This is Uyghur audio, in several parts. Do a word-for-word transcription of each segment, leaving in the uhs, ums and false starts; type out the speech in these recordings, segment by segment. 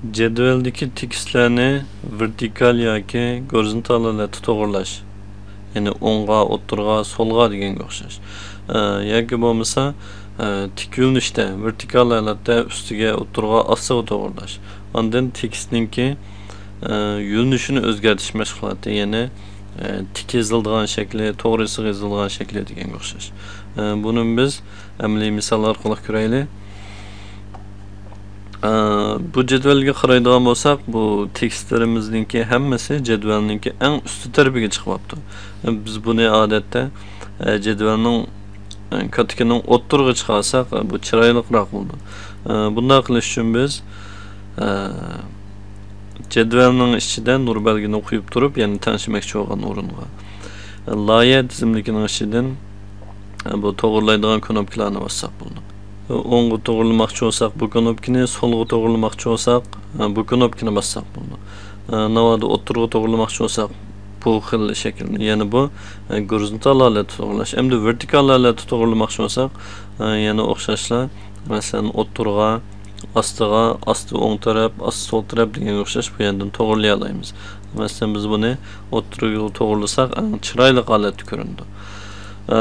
جەدۋەلدىكى تېكىستلەرنى ۋېرتىكال ياكى گورىزونتال ھالەتتە توغرىلاش، يەنى ئوڭغا، ئوتتۇرىغا، سولغا دېگەنگە ئوخشاش. ئە، ياكى بولمىسا، ئە، تىك يۆنىلىشتە، ۋېرتىكال ھالەتتە ئۈستىگە، ئوتتۇرىغا، ئاستىغا توغرىلاش. ئاندىن تېكىستنىڭكى، ئە، يۆنىلىشىنى ئۆزگەرتىش مەشغۇلاتى، يەنى، ئە، تىك يېزىلىدىغان شەكلى، توغرا يېزىلىدىغان شەكلى دېگەنگە ئوخشاش. ئە، بۇنى بىز ئەمەلىي مىسال ئارقىلىق كۆرەيلى. ئە، بۇ جەدۋەلگە قارايدىغان بولساق، بۇ تېكىستلىرىمىزنىڭكى ھەممىسى جەدۋەلنىڭكى ئەڭ ئۈستى تەرىپىگە چىقىۋاپتۇ. ئە، بىز بۇنى ئادەتتە، ئە، جەدۋەلنىڭ، ئە، كاتىكىنىڭ ئوتتۇرىغا چىقارساق، ئە، بۇ چىرايلىقراق بولىدۇ. ئە، بۇنداق قىلىش ئۈچۈن بىز، ئە، جەدۋەلنىڭ ئىچىدە نۇر بەلگىنى قويۇپ تۇرۇپ، يەنى تەڭشىمەكچى بولغان ئورۇنغا، ئە، لايىھە تىزىملىكىنىڭ ئىچىدىن بۇ توغرىلايدىغان كنوپكىلارنى باسساق بولىدۇ. ئوڭغا توغرىلىماقچى بولساق بۇ كنوپكىنى، سولغا توغرىلىماقچى بولساق بۇ كنوپكىنى باسساق بولىدۇ. ناۋادا ئوتتۇرىغا توغرىلىماقچى بولساق بۇ خىل شەكىلنى، يەنى بۇ گورىزونتال ھالەتتە توغرىلاش. ئەمدى ۋېرتىكال ھالەتتە توغرىلىماقچى بولساق، يەنە ئوخشاشلا، مەسىلەن، ئوتتۇرىغا، ئاستىغا، ئاستى ئوڭ تەرەپ، ئاستى سول تەرەپ دېگەنگە ئوخشاش بۇ يەردىن توغرىلىيالايمىز. مەسىلەن، بىز بۇنى ئوتتۇرىغا توغرىلىساق، ئەڭ چىرايلىق ھالەتتە كۆرۈنىدۇ. ئە،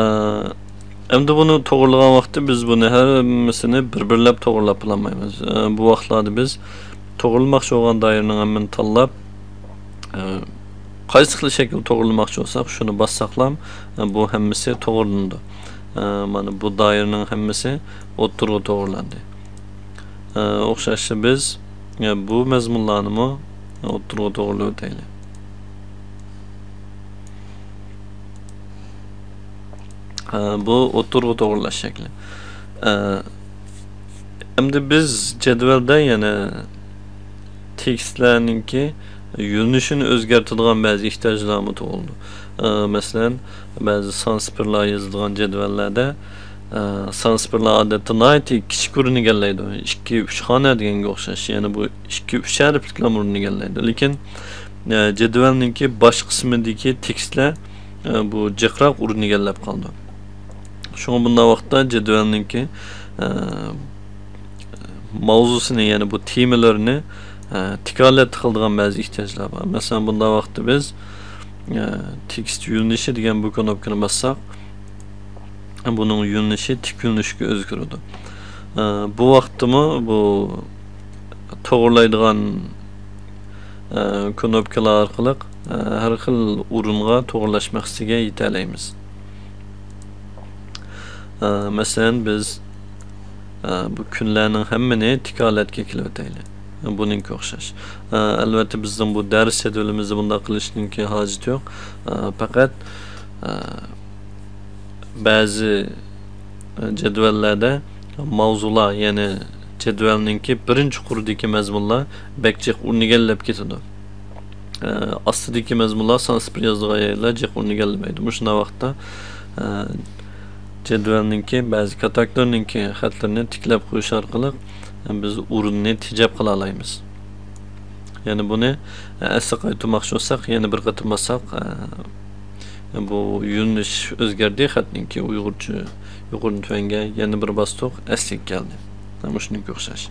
ئەمدى بۇنى توغرىلىغان ۋاقىتتا بىز بۇنى ھەممىسىنى بىر-بىرلەپ توغرىلاپ بولالمايمىز. ئە، بۇ ۋاقىتلاردا بىز توغرىلىماقچى بولغان دائىرىنىڭ ھەممىنى تاللاپ، ئە، قايسى خىل شەكىل توغرىلىماقچى بولساق، شۇنى باسساقلا، ئە، بۇ ھەممىسى توغرىلىنىدۇ. ئە، مانا بۇ دائىرىنىڭ ھەممىسى ئوتتۇرىغا توغرىلاندى. ئە، ئوخشاشلا بىز، ئە، بۇ مەزمۇنلارنىمۇ ئوتتۇرىغا توغرىلاپ ئۆتەيلى. ئە، بۇ ئوتتۇرىغا توغرىلاش شەكلى. ئە، ئەمدى بىز جەدۋەلدە يەنە تېكىستلەرنىڭكى يۆنىلىشىنى ئۆزگەرتىدىغان بەزى ئېھتىياجلارمۇ تۇغۇلىدۇ. ئە، مەسىلەن، بەزى سانسىپىرلار يېزىلىدىغان جەدۋەللەردە، ئە، سانسىپىرلار ئادەتتە ناھايىتى كىچىك ئورۇن ئىگىلەيدۇ. ئىككى، ئۈچ خانا دېگەنگە ئوخشاش. يەنى بۇ ئىككى، ئۈچ ھەرپلىكلا ئورۇن ئىگىلەيدۇ. لېكىن، ئە، جەدۋەلنىڭكى باش قىسمىدىكى تېكىستلەر، ئە، بۇ جىقراق ئورۇن ئىگىلەپ قالىدۇ. شۇڭا بۇنداق ۋاقىتتا جەدۋەلنىڭكى، ئە، ماۋزۇسىنى، يەنى بۇ تېمىلىرىنى، ئە، تىك ھالەتتە قىلىدىغان بەزى ئېھتىياجلار بار. مەسىلەن، بۇنداق ۋاقىتتا بىز، ئە، تېكىست يۆنىلىشى دېگەن بۇ كنوپكىنى باسساق، بۇنىڭ يۆنىلىشى تىك يۆنىلىشكە ئۆزگىرىدۇ. ئە، بۇ ۋاقىتتىمۇ بۇ توغرىلايدىغان، ئە، كنوپكىلار ئارقىلىق، ئە، ھەر خىل ئورۇنغا توغرىلاش مەقسىتىگە يېتەلەيمىز. ئە، مەسىلەن، بىز، ئە، بۇ كۈنلەرنىڭ ھەممىنى تىك ھالەتكە كېلىۋېتەيلى. بۇنىڭكى ئوخشاش. ئە، ئەلۋەتتە، بىزنىڭ بۇ دەرس جەدۋىلىمىزدە بۇنداق قىلىشنىڭكى ھاجىتى يوق. ئە، پەقەت، ئە، بەزى، ئە، جەدۋەللەردە ماۋزۇلار، يەنى جەدۋەلنىڭكى بىرىنچى قۇرىدىكى مەزمۇنلار بەك جىق ئورۇن ئىگىلەپ كېتىدۇ. ئە، ئاستىدىكى مەزمۇنلار سانسىپىر يازىدىغان يەرلەر جىق ئورۇن ئىگىلىمەيدۇ. مۇشۇنداق ۋاقىتتا، ئە، جەدۋەلنىڭكى بەزى كاتاكلىرىنىڭكى خەتلىرىنى تىكلەپ قويۇش ئارقىلىق، ئە، بىز ئورۇننى تېجەپ قالالايمىز. يەنى بۇنى، ئە، ئەسلىگە قايتۇرماقچى بولساق، يەنە بىر قېتىم باسساق، ئە، بۇ يۆنىلىش ئۆزگەردى، خەتنىڭكى ئۇيغۇرچە يۇقىرىدىن تۆۋەنگە يەنە بىر باستۇق، ئەسلىگە كەلدى. مۇشۇنىڭكى ئوخشاش.